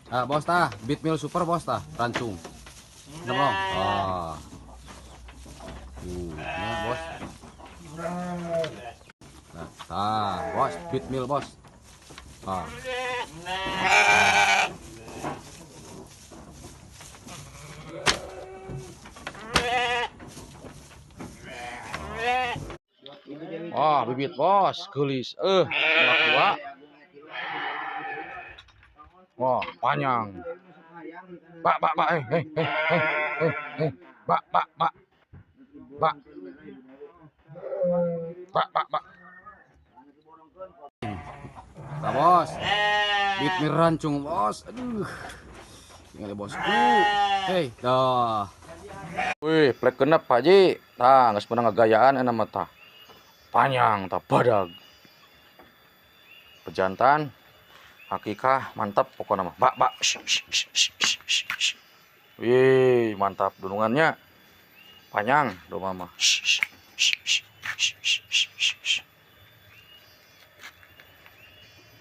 Ah, bos tah, Bitmil super bos tah, rancung. Nah, ah. Nah, bos. Nah, tah, bos, Bitmil bos. Ah. Wah, bibit bos, geulis. Dua. Wah, panjang. Pak, pak, pak, eh, eh, eh, eh, eh, eh, pak, pak, pak, pak, pak, pak, pak. Nah, bos, Bitmil rancung bos. Aduh, tinggal bosku. Hei, dah. Wih, plek genep Pak Haji. Tah, geus meunang ngagayaan enak mah tah. Panjang tah badag. Pejantan hakikah mantap pokoknya mah. Bak, bak. Shh, shh, shh, shh, shh, shh. Wih, mantap dunungannya. Panjang domba mah. Shh, shh, shh, shh, shh, shh, shh, shh.